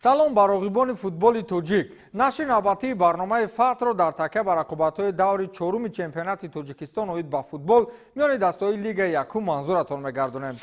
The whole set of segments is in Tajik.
Салом ба роғибони футболи тоҷик. Нашри навбатии барномаи Фатҳро дар такя ба рақобатҳои даври чоруми чемпионати Тоҷикистон оид ба футбол миёни дастаҳои Лигаи якум манзуратон мегардонем.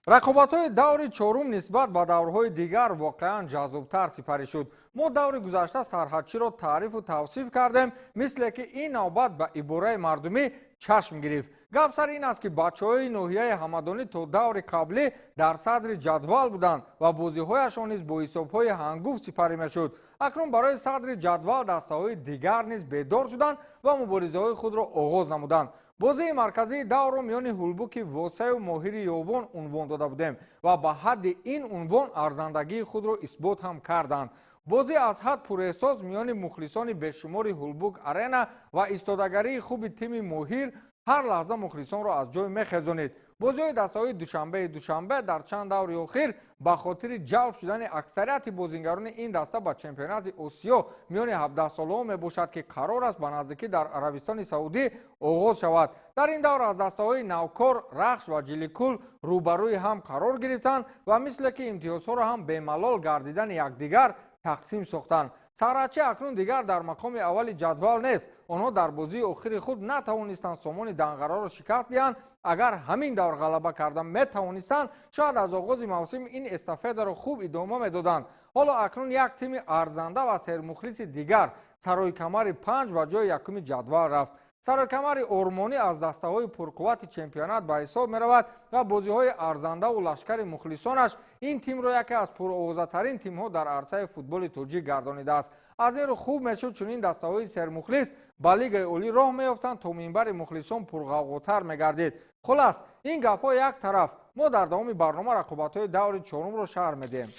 Рақобатҳои даври чорум нисбат ба даврҳои дигар воқеан ҷаззобтар сипарӣ шуд. Мо даври гузашта Сарҳадчиро таърифу тавсиф кардем, мисле ки ин навбат ба ибораи мардумӣ чашм гирифт. Гап сар ин аст, ки бачаҳои ноҳияи Ҳамадонӣ то даври қаблӣ дар садри ҷадвал буданд ва бозиҳояшон низ бо ҳисобҳои ҳангуфт сипарӣ мешуд. Акнун барои садри ҷадвал дастаҳои дигар низ бедор шуданд ва муборизаҳои худро оғоз намуданд. Бозии марказии даврро миёни Ҳулбуки Восею Моҳири Ёвон унвон дода будем ва ба ҳадди ин унвон арзандагии худро исбот ҳам карданд. Бозӣ аз ҳад пурэҳсос миёни мухлисони бешумори Ҳулбук Арена ва истодагарии хуби тими Моҳир ҳар лаҳза мухлисонро аз ҷой мехезонид. Бозиҳои дастаҳои Душанбеи Душанбе дар чанд даври охир ба хотири ҷалб шудани аксарияти бозингарони ин даста ба чемпионати Осиё миёни 17-солаҳо мебошад, ки қарор аст ба наздикӣ дар Арабистони Саудӣ оғоз шавад. Дар ин давр аз дастаҳои навкор Рахш ва Ҷиликул рӯбарӯи ҳам қарор гирифтанд ва мисле ки имтиёзҳоро ҳам бемалол гардидани якдигар тақсим сохтанд. Сарҳадчӣ акнун дигар дар мақоми аввали ҷадвал нест. Онҳо дар бозии охири худ натавонистанд Сомони Данғараро шикаст диҳанд. Агар ҳамин давр ғалаба карда метавонистанд, шояд аз оғози мавсим ин эстафетаро хуб идома медоданд. Ҳоло акнун як тими арзанда ва сермухлиси дигар Саройкамари Панҷ ба ҷои якуми ҷадвал рафт. Саройкамари Ормонӣ аз дастаҳои пурқуввати чемпионат ба ҳисоб меравад ва бозиҳои арзандаву лашкари мухлисонаш ин тимро яке аз пуровозатарин тимҳо дар арсаи футболи тоҷик гардонидааст. Аз ин рӯ хуб мешуд, чунин дастаҳои сермухлис ба Лигаи Олӣ роҳ меёфтанд, то минбари мухлисон пурғавғотар мегардид. Хулас, ин гапҳо як тараф, мо дар давоми барнома рақобатҳои даври чорумро шарҳ медиҳем.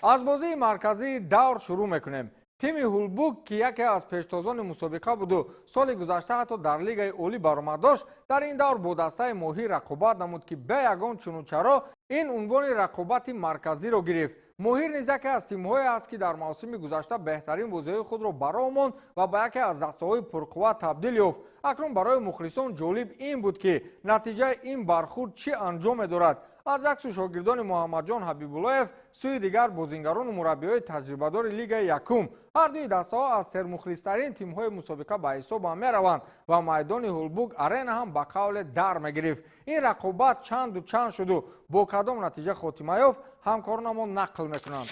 Аз бозии марказии давр шурӯъ мекунем. Тими Ҳулбук, ки яке аз пештозони мусобиқа буду соли гузашта ҳатто дар Лигаи Олӣ баромад дошт, дар ин давр бо дастаи Моҳир рақобат намуд, ки бе ягон чуну чаро ин унвони рақобати марказиро гирифт. Моҳир низ яке аз тимҳое аст, ки дар мавсими гузашта беҳтарин бозиҳои худро бароҳ монд ва ба яке аз дастаҳои пурқувват табдил ёфт. Акнун барои мухлисон ҷолиб ин буд, ки натиҷаи ин бархурд чӣ анҷом медорад. Аз як сӯ шогирдони Муҳаммадҷон Ҳабибуллоев, сӯи дигар бозингарону мураббиҳои таҷрибадори Лигаи якум. Ҳардуи дастаҳо аз сермухлистарин тимҳои мусобиқа ба ҳисоб ҳам мераванд ва майдони Ҳулбук Арена ҳам ба қавле дар мегирифт. Ин рақобат чанду чанд шуду бо кадом натиҷа хотима ёфт, ҳамкоронамон нақл мекунанд.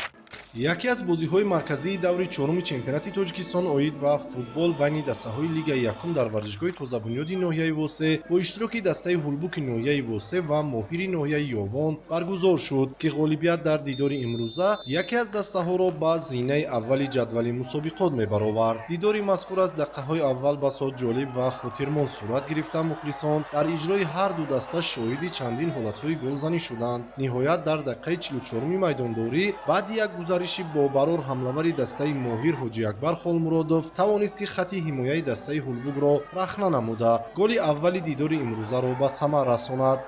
Яке аз бозиҳои марказии даври чоруми чемпионати Тоҷикистон оид ба футбол байни дастаҳои Лигаи якум дар варзишгоҳи тозабунёди ноҳияи Восе бо иштироки дастаи Ҳулбуки ноҳияи Восе ва Моҳири ноҳияи Ёвон баргузор шуд, ки ғолибият дар дидори имрӯза яке аз дастаҳоро ба зинаи аввали ҷадвали мусобиқот мебаровард. Дидори мазкур аз дақиқаҳои аввал басо ҷолиб ва хотирмон сурат гирифта, мухлисон дар иҷрои ҳар ду даста шоҳиди чандин ҳолатҳои голзанӣ шуданд. Ниҳоят, дар дақиқаи 44-уми майдондорӣ баъди як гузариши бобарор ҳамлавари дастаи Моҳир Ҳоҷиакбар Холмуродов тавонист, ки хати ҳимояи дастаи Ҳулбукро рахна намуда, голи аввали дидори имрӯзаро ба самар расонад.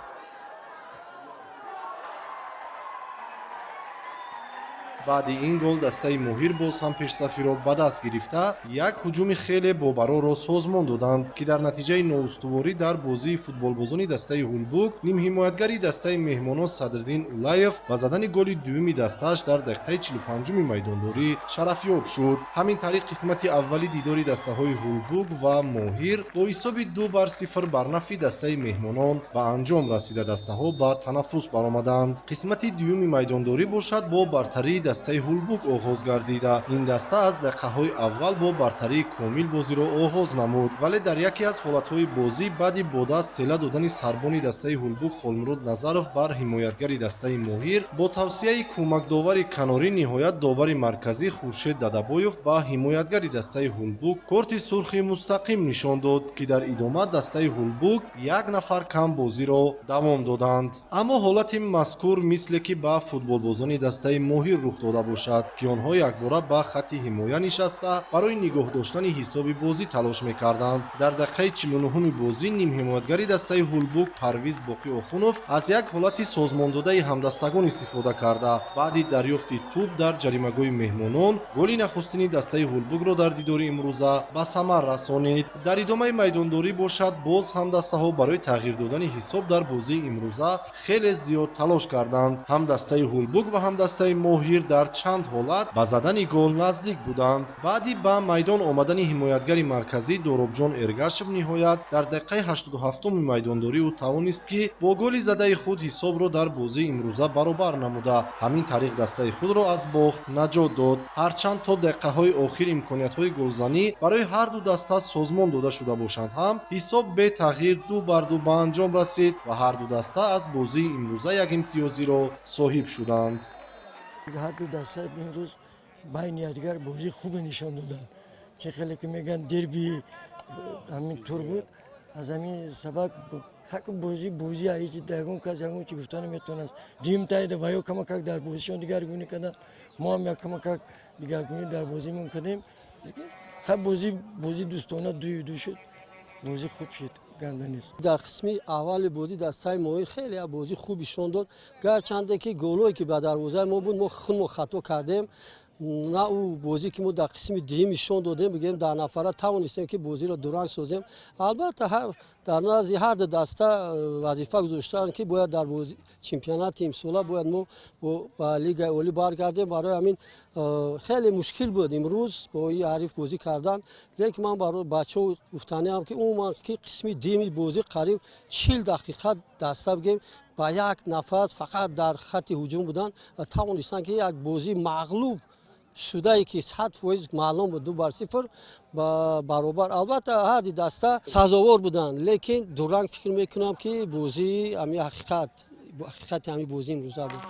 Баъди ин гол дастаи Моҳир боз ҳам пешсафиро ба даст гирифта, як ҳуҷуми хеле бобарорро созмон доданд, ки дар натиҷаи ноустуворӣ дар бозии футболбозони дастаи Ҳулбук нимҳимоятгари дастаи меҳмонон Садриддин Улаев ба задани голи дуюми дастааш дар дақиқаи 45-уми майдондорӣ шарафёб шуд. Ҳамин тариқ, қисмати аввали дидори дастаҳои Ҳулбук ва Моҳир бо ҳисоби 2-0 бар нафъи дастаи меҳмонон ба анҷом расида, дастаҳо ба танаффус баромаданд. Қисмати дуюми майдондорӣ бошад, бо бартарии дастаи Ҳулбук оғоз гардида, ин даста аз дақиқаҳои аввал бо бартарии комил бозиро оғоз намуд, вале дар яке аз ҳолатҳои бозӣ баъди бо даст тела додани сарбони дастаи Ҳулбук Холмурод Назаров бар ҳимоятгари дастаи Моҳир бо тавсияи кӯмакдовари канорӣ, ниҳоят довари марказӣ Хуршед Дадабоев ба ҳимоятгари дастаи Ҳулбук корти сурхи мустақим нишон дод, ки дар идома дастаи Ҳулбук як нафар кам бозиро давом доданд. Аммо ҳолати мазкур мисле ки ба футболбозони дастаи Моҳир рух дода бошад, ки онҳо якбора ба хатти ҳимоя нишаста барои нигоҳ доштани ҳисоби бозӣ талош мекарданд. Дар дақиқаи 49-уми бозӣ нимҳимоятгари дастаи Ҳулбук Парвиз Боқӣ Охунов аз як ҳолати созмондодаи ҳамдастагон истифода карда, баъди дарёфти тӯб дар ҷаримагоҳи меҳмонон голи нахустини дастаи Ҳулбукро дар дидори имрӯза ба самар расонид. Дар идомаи майдондорӣ бошад, боз ҳам дастаҳо барои тағйир додани ҳисоб дар бозии имрӯза хеле зиёд талош карданд. Ҳам дастаи Ҳулбук ва ҳам дастаи Моҳир дар чанд ҳолат ба задани гол наздик буданд. Баъди ба майдон омадани ҳимоятгари марказӣ Доробҷон Эргашев ниҳоят дар дақиқаи 87-уми майдондорӣ ӯ тавонист, ки бо голи задаи худ ҳисобро дар бозии имрӯза баробар намуда, ҳамин тариқ дастаи худро аз бохт наҷот дод. Ҳарчанд то дақиқаҳои охир имкониятҳои голзанӣ барои ҳарду даста созмон дода шуда бошанд ҳам, ҳисоб бетағйир 2-2 ба анҷом расид ва ҳарду даста аз бозии имрӯза як имтиёзиро соҳиб шуданд. Ҳарду даста имрӯз байни якдигар бозии хубе нишон доданд. Чӣ хеле ки мегӯянд, дерби ҳамин тур буд. Аз ҳамин сабаб бозӣ бозӣ ҳеҷ ягон кас ягон чи гуфта наметавонад. Дуюм тайда ва ё камакак дар бозишон дигаргунӣ карданд, мо ҳам як камакак дигаргунӣ дар бозимон кардем. Лекин бозӣ бозӣ дӯстона 2-2 шуд, бозӣ хуб шуд, ганда нест. Дар қисми аввали бозӣ дастаи Моҳир хеле як бозӣ хуб нишон дод. Гарчанде ки голое ки ба дарвозаи мо буд, мо худмо хато кардем. На ӯ бозӣ ки мо дар қисми дуюм нишон додем, бигӯем, дар нафара тавонистем, ки бозиро дуранг созем. Албатта, дар назди ҳар ду даста вазифа гузоштаанд, ки бояд дар чемпионати имсола бояд мо ба Лигаи олӣ баргардем. Барои ҳамин хеле мушкил буд имрӯз бо ин ҳариф бозӣ кардан. Лекин ман барои бачаҳо гуфтаниам, ки умуман ки қисми дуюми бозӣ қариб 40 дақиқа даста, бигем, ба як нафас фақат дар хатти ҳуҷум буданд ва тавонистанд, ки як бозии мағлуб шудае, ки 100% маълум буд, 2-0 баробар. Албатта, ҳарди даста сазовор буданд, лекин дуранг фикр мекунам, ки бозии ҳами ҳақиқат, ҳақиқати ҳами бозии имрӯза буд.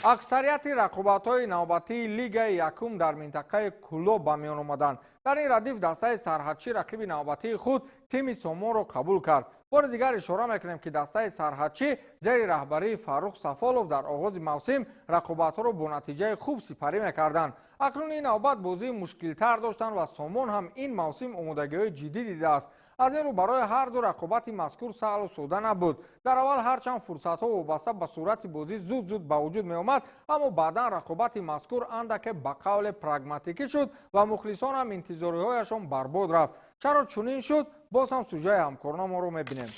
Аксарияти рақобатҳои навбатии Лигаи якум дар минтақаи Кӯлоб ба миён омаданд. Дар ин радиф дастаи Сарҳадчӣ рақиби навбатии худ тими Сомонро қабул кард. Бори дигар ишора мекунем, ки дастаи Сарҳадчӣ зери раҳбарии Фаррух Сафолов дар оғози мавсим рақобатҳоро бо натиҷаи хуб сипарӣ мекарданд. Акнун ин навбат бозии мушкилтар доштанд ва Сомон ҳам ин мавсим омодагиҳои ҷиддӣ дидааст. Аз ин рӯ барои ҳарду рақобати мазкур саҳлу сода набуд. Дар аввал ҳарчанд фурсатҳо вобаста ба суръати бозӣ зуд зуд ба вуҷуд меомад, аммо баъдан рақобати мазкур андаке ба қавле прагматикӣ шуд ва мухлисон ҳам интизориҳояшон барбод рафт. Чаро чунин шуд, боз ҳам сужаи ҳамкорноморо мебинем.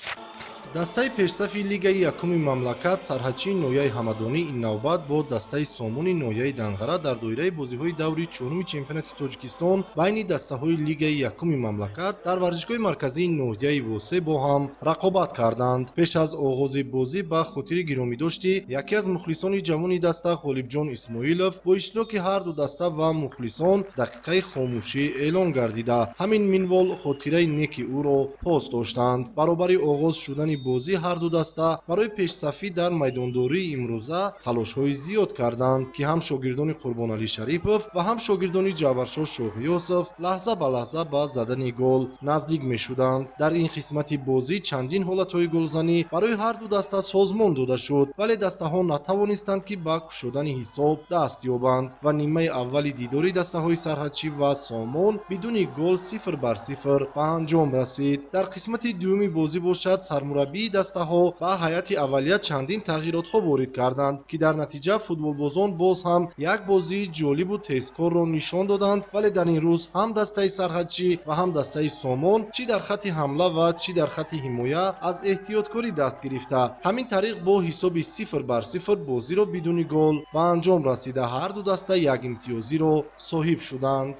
Дастаи пешсафи Лигаи якуми мамлакат Сарҳадчии ноҳияи Ҳамадонӣ ин навбат бо дастаи Сомони ноҳияи Данғара дар доираи бозиҳои даври чоруми чемпионати Тоҷикистон байни дастаҳои Лигаи якуми мамлакат дар варзишгоҳи марказии ноҳияи Восе бо ҳам рақобат карданд. Пеш аз оғози бозӣ ба хотири гиромидошти яке аз мухлисони ҷавони даста Ғолибҷон Исмоилов бо иштироки ҳарду даста ва мухлисон дақиқаи хомӯшӣ эълон гардида, ҳамин минвол хотираи неки ӯро пос доштанд. Баробари оғоз шудани бозӣ ҳарду даста барои пешсафӣ дар майдондории имрӯза талошҳои зиёд карданд, ки ҳам шогирдони Қурбоналӣ Шарипов ва ҳам шогирдони Ҷаваршо Шоҳиёсов лаҳза ба лаҳза ба задани гол наздик мешуданд. Дар ин қисмати бозӣ чандин ҳолатҳои голзанӣ барои ҳарду даста созмон дода шуд, вале дастаҳо натавонистанд, ки ба кушодани ҳисоб даст ёбанд ва нимаи аввали дидори дастаҳои Сарҳадчӣ ва Сомон бидуни гол 0-0 ба анҷом расид. Дар қисмати дуюми бозӣ бошад, сармураббии дастаҳо ба ҳайати аввалия чандин тағйиротҳо ворид карданд, ки дар натиҷа футболбозон боз ҳам як бозии ҷолибу тезкорро нишон доданд. Вале дар ин рӯз ҳам дастаи Сарҳадчӣ ва ҳам дастаи Сомон чӣ дар хатти ҳамла ва чӣ дар хатти ҳимоя аз эҳтиёткорӣ даст гирифта, ҳамин тариқ бо ҳисоби 0-0 бозиро бидуни гол ба анҷом расида, ҳарду даста як имтиёзиро соҳиб шуданд.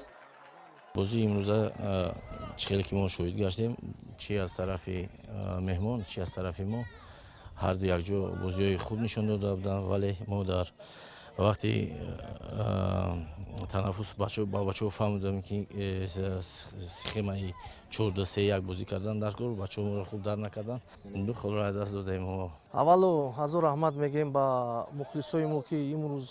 Бозии имрӯза, чӣ хеле ки мо шоҳид гаштем, чӣ аз тарафи меҳмон, чӣ аз тарафи мо, ҳарду якҷо бозиҳои хуб нишон дода буданд. Вале мо дар вақти танаффус ба бачаҳо фаҳмидем, ки схемаи 4-2-3-1 бозӣ кардан дар кор бачаҳо моро хуб дар накарданд, ду холро аз даст додаем. Аввалу ҳазор раҳмат мегӯем ба мухлисои мо, ки имрӯз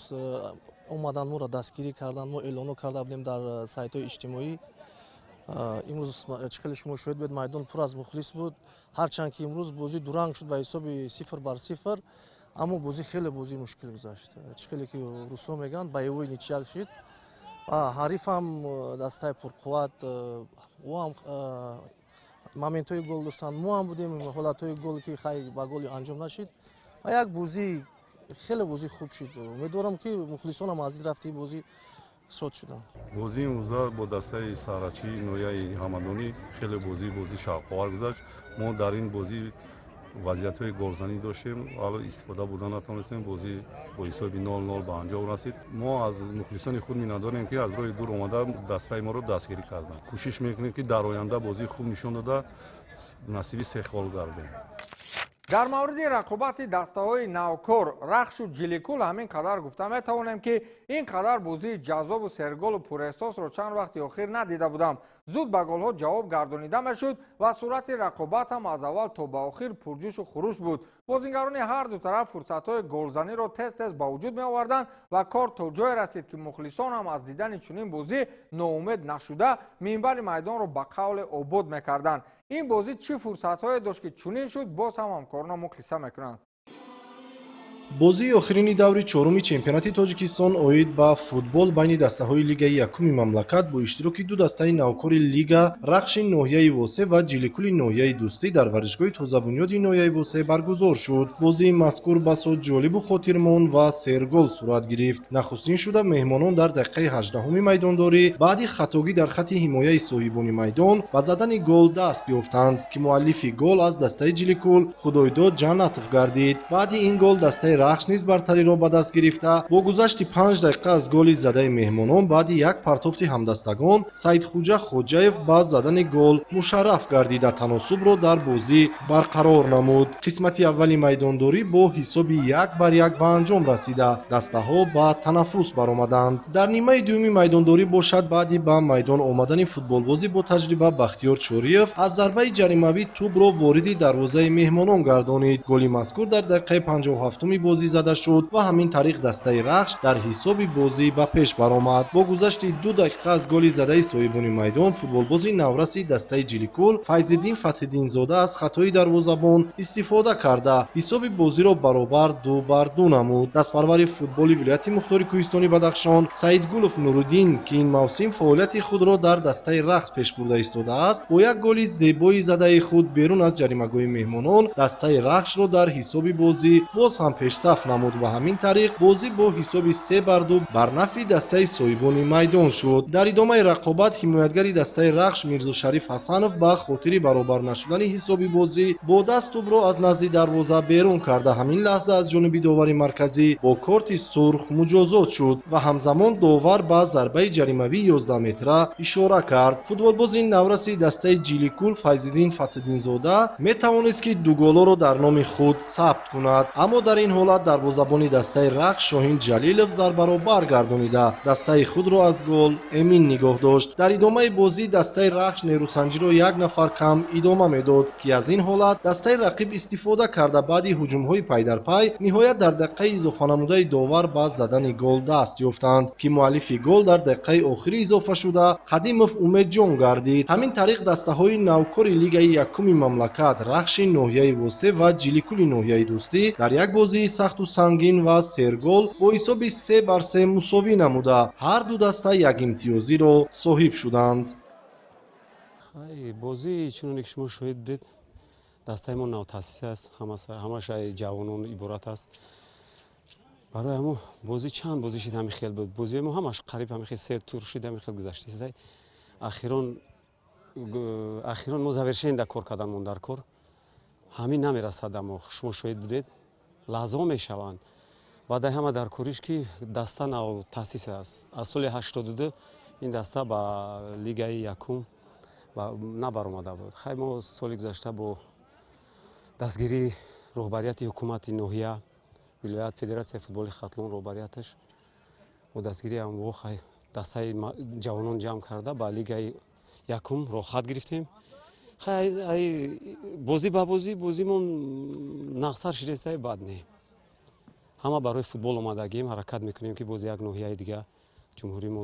омадан, моро дастгирӣ карданд. Мо эълонҳо карда будем дар сайтҳои иҷтимоӣ. Имрӯз, чӣ хеле шумо шоҳид буд, майдон пур аз мухлис буд. Ҳарчанд ки имрӯз бозӣ дуранг шуд ба ҳисоби 0-0. Аммо бозӣ хеле бозии мушкил гузашт. Чӣ хеле ки русо мегӯянд, боевой ничья шид. Ҳарифам дастаи пурқувват, ӯ ҳам моментҳои гол доштанд, мо ҳам будем ҳолатҳои гол, ки хай ба голи анҷом нашид. Ва як бозӣ хеле бозии хуб шуд. Умедворам, ки мухлисонам аз ин рафти бозӣ шод шуданд. Бозии имрӯза бо дастаи Саҳрачии ноҳияи Ҳамадонӣ хеле бозии шавқовар гузашт. Мо дар ин бозӣ вазъиятҳои голзанӣ доштем, вале истифода бурда натавонистем. Бозӣ бо ҳисоби 0-0 ба анҷом расид. Мо аз мухлисони худ миннатдорем, ки аз роҳи дур омада дастаи моро дастгирӣ карданд. Кӯшиш мекунем, ки дар оянда бозии хуб нишон дода, насиби се хол гардем. Дар мавриди рақобати дастаҳои навкор Рахшу Ҷиликул ҳамин қадар гуфта метавонем, ки ин қадар бозии ҷаззобу серголу пурэҳсосро чанд вақти охир надида будам. Зуд ба голҳо ҷавоб гардонида мешуд ва суръати рақобат ҳам аз аввал то ба охир пурҷӯшу хуруш буд. Бозингарони ҳар ду тараф фурсатҳои голзаниро тез тез ба вуҷуд меоварданд ва кор то ҷое расид, ки мухлисон ҳам аз дидани чунин бозӣ ноумед нашуда, минбари майдонро ба қавле обод мекарданд. Ин бозӣ чӣ фурсатҳое дошт, ки чунин шуд, боз ҳам ҳамкорона муқиса мекунанд. Бозии охирини даври чоруми чемпионати Тоҷикистон оид ба футбол байни дастаҳои лигаи якуми мамлакат бо иштироки ду дастаи навкори лига, Рахши ноҳияи Восе ва Ҷиликули ноҳияи Дӯстӣ, дар варзишгоҳи тозабунёди ноҳияи Восе баргузор шуд. Бозии мазкур басо ҷолибу хотирмон ва сергол сурат гирифт. Нахустин шуда меҳмонон дар дақиқаи 18-уми майдондорӣ баъди хатогӣ дар хатти ҳимояи соҳибони майдон ба задани гол даст ёфтанд, ки муаллифи гол аз дастаи Ҷиликул Худойдод Ҷаннатов гардид. Баъди ин гол дастаи Рахш низ бартариро ба даст гирифта, бо гузашти 5 дақиқа аз голи задаи меҳмонон, баъди як партофти ҳамдастагон Саидхуҷа Хоҷаев ба задани гол мушарраф гардида, таносубро дар бозӣ барқарор намуд. Қисмати аввали майдондорӣ бо ҳисоби 1 бар 1 ба анҷом расида, дастаҳо ба танаффус баромаданд. Дар нимаи дуюми майдондорӣ бошад, баъди ба майдон омадани футболбози бо таҷриба Бахтиёр Чориев аз зарбаи ҷаримавӣ тӯбро вориди дарвозаи меҳмонон гардонид. Голи мазкур дар дақиқаи 57-уми бозӣ зада шуд ва ҳамин тариқ дастаи Рахш дар ҳисоби бозӣ ба пеш баромад. Бо гузашти 2 дақиқа аз голи задаи соҳибони майдон, футболбози навраси дастаи Ҷиликул Файзиддин Фатҳиддинзода аз хатои дарвозабон истифода карда, ҳисоби бозиро баробар 2 бар 2 намуд. Дастпарвари футболи вилояти мухтори кӯҳистони Бадахшон Саидгулов Нуруддин, ки ин мавсим фаъолияти худро дар дастаи Рахш пеш бурда истодааст, бо як голи зебои задаи худ берун аз ҷаримагоҳи меҳмонон дастаи Рахшро дар ҳисоби бозӣ боз ҳам пешсаф намуд ва ҳамин тариқ бозӣ бо ҳисоби 3 бар 2 бар нафъи дастаи соҳибони майдон шуд. Дар идомаи рақобат ҳимоятгари дастаи Рахш Мирзошариф Ҳасанов ба хотири баробар нашудани ҳисоби бозӣ бо даст тӯбро аз назди дарвоза берун карда, ҳамин лаҳза аз ҷониби довари марказӣ бо корти сурх муҷозот шуд ва ҳамзамон довар ба зарбаи ҷаримавии 11 метра ишора кард. Футболбози навраси дастаи Ҷиликул Файзиддин Фатҳиддинзода метавонист, ки дуголоро дар номи худ сабт кунад, аммо дар ин ҳолат дарвозабони дастаи Рахш Шоҳин Ҷалилов зарбаро баргардонида, дастаи худро аз гол эмин нигоҳ дошт. Дар идомаи бозӣ дастаи Рахш нерӯсанҷиро як нафар кам идома медод, ки аз ин ҳолат дастаи рақиб истифода карда, баъди ҳуҷумҳои пайдарпай ниҳоят дар дақиқаи изофанамудаи довар ба задани гол даст ёфтанд, ки муаллифи гол дар дақиқаи охири изофашуда Қадимов Умедҷон гардид. Ҳамин тариқ дастаҳои навкори лигаи якуми мамлакат, Рахши ноҳияи Восе ва Ҷиликули ноҳияи Дӯстӣ, дар як бозии сахту сангин ва сергол бо ҳисоби 3 бар 3 мусовӣ намуда, ҳар ду даста якимтиёзиро соҳиб шуданд. Бозӣ, чуноне ки шумо шоҳид будед, дастаи мо навтаъсис аст, ҳамааш ҷавонон иборат аст. Барои ҳамо бозӣ чанд бозӣ шид, ҳами хел буд. Бозиҳои мо ҳамаш қариб ҳами хел се тур шид, ҳами хел гузаштиста. Ахирон мо завершение кор карданмон дар кор ҳамин намерасад, амо шумо шоҳид будед, лаҳзаҳо мешаванд. Баъдаи ҳама дар кориш, ки даста навтаъсис аст, аз соли 82 ин даста ба лигаи якум набаромада буд. Хай, мо соли гузашта бо дастгирии роҳбарияти ҳукумати ноҳия, вилоят, Федератсияи футболи Хатлон, роҳбарияташ бо дастгирии ҳамво, хай, дастаи ҷавонон ҷамъ карда, ба лигаи якум роҳхат гирифтем. Хай, бозӣ ба бозӣ бозимон нақсар шидестай, бад не, ҳама барои футбол омадагием, ҳаракат мекунем, ки боз як ноҳияи дига ҷумҳурии мо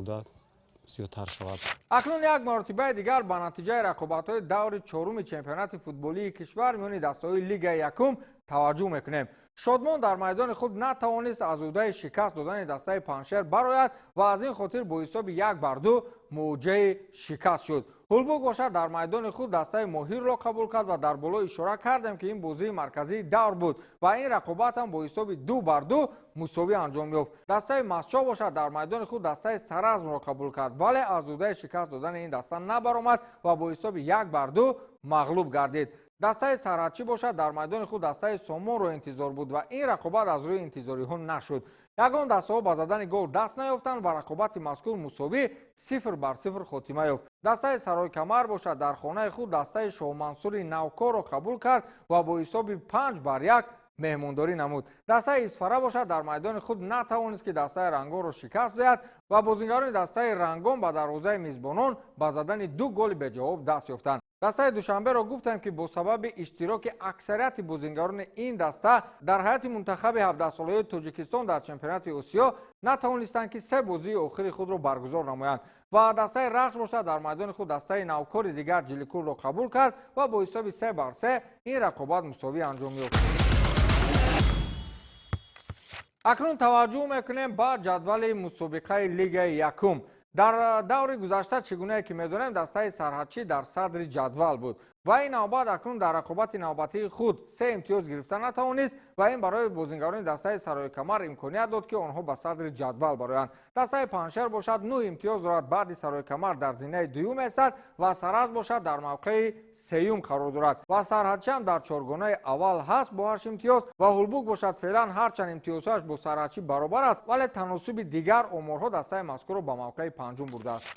зиёдтар шавад. Акнун як маротибаи дигар ба натиҷаи рақобатҳои даври чоруми чемпионати футболии кишвар миёни дастаҳои лигаи якум. таваҷҷӯҳ мекунем. Шодмон дар майдони худ натавонист аз ӯҳдаи шикаст додани дастаи Панҷшер барояд ва аз ин хотир бо ҳисоби 1-2 муҷаи шикаст шуд. Ҳулбук бошад дар майдони худ дастаи Моҳирро қабул кард ва дар боло ишора кардем, ки ин бозии марказии давр буд ва ин рақобат ҳам бо ҳисоби 2-2 мусовӣ анҷом ёфт. Дастаи Масчо бошад дар майдони худ дастаи Саразмро қабул кард, вале аз ӯҳдаи шикаст додани ин даста набаромад ва бо ҳисоби 1-2 мағлуб гардид. Дастаи Сарҳадчӣ бошад дар майдони худ дастаи Сомонро интизор буд ва ин рақобат аз рӯи интизориҳо нашуд. Ягон дастаҳо ба задани гол даст наёфтанд ва рақобати мазкур мусовӣ 0-0 хотима ёфт. Дастаи Саройкамар бошад дар хонаи худ дастаи Шоҳмансури Навкорро қабул кард ва бо ҳисоби 5-1 меҳмондорӣ намуд. Дастаи Исфара бошад дар майдони худ натавонист, ки дастаи Рангонро шикаст диҳад ва бозингарони дастаи Рангон ба дарвозаи мизбонон ба задани 2 голи беҷавоб даст ёфтанд. Дастаи Душанберо гуфтем, ки бо сабаби иштироки аксарияти бозингарони ин даста дар ҳайати мунтахаби 17-солаҳои Тоҷикистон дар чемпионати Осиё натавонистанд, ки 3 бозии охири худро баргузор намоянд. Ва дастаи Рахш бошад дар майдони худ дастаи навкори дигар Ҷиликулро қабул кард ва бо ҳисоби 3-3 ин рақобат мусовӣ анҷом ёфт. Акнун таваҷҷӯҳ мекунем ба ҷадвали мусобиқаи Лигаи якум. Дар даври гузашта, чӣ гунае ки медонем, дастаи Сарҳадчӣ дар садри ҷадвал буд ва ин навбат акнун дар рақобати навбатии худ 3 имтиёз гирифта натавонист ва ин барои бозингарони дастаи Саройкамар имконият дод, ки онҳо ба садри ҷадвал бароянд. Дастаи Панҷшер бошад 9 имтиёз дорад, баъди Саройкамар дар зинаи дуюм местад ва Саразм бошад дар мавқеи сеюм қарор дорад ва Сарҳадчӣ ҳам дар чоргонаи аввал ҳаст бо 8 имтиёз ва Ҳулбук бошад феълан ҳарчанд имтиёзҳояш бо Сарҳадчӣ баробар аст, вале таносуби дигар оморҳо дастаи мазкурро ба мавқеи панҷум бурдааст.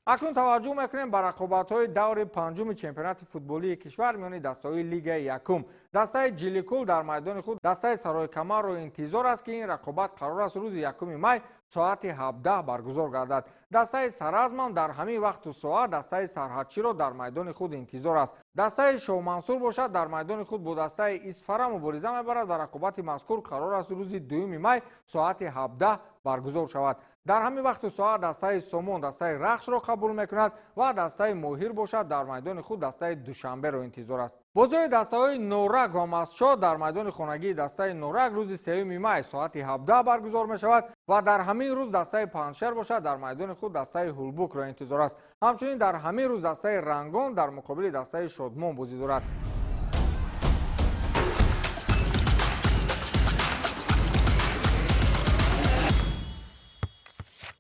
Акнун таваҷҷӯҳ мекунем ба рақобатҳои даври панҷуми чемпионати футболии кишвар миёни дастаҳои Лигаи якум. Дастаи Ҷиликул дар майдони худ дастаи Саройкамарро интизор аст, ки ин рақобат қарор аст рӯзи 1 май соати 17 баргузор гардад. Дастаи Саразмам дар ҳамин вақту соат дастаи Сарҳадчиро дар майдони худ интизор аст. Дастаи Шоҳмансур бошад дар майдони худ бо дастаи Исфара мубориза мебарад ва рақобати мазкур қарор аст рӯзи 2 май соати 17 баргузор шавад. Дар ҳамин вақту соат дастаи Сомон дастаи Рахшро қабул мекунад ва дастаи Моҳир бошад дар майдони худ дастаи Душанберо интизор аст. Бозиҳои дастаҳои Норак ва Масчо дар майдони хонагии дастаи Норак рӯзи 3 май соати 17 баргузор мешавад ва дар ҳамин рӯз дастаи Панҷшер бошад дар майдони худ дастаи Ҳулбукро интизор аст. Ҳамчунин дар ҳамин рӯз дастаи Рангон дар муқобили дастаи Шодмон бозӣ дорад.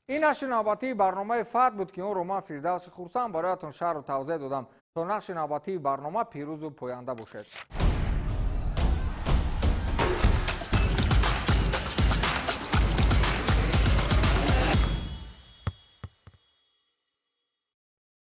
Ин нашри навбатии барномаи Фат буд, ки онро ман Фирдавси Хурсанд бароятон шарҳу тавзеҳ додам. То нашри навбатии барнома пирӯзу поянда бошед.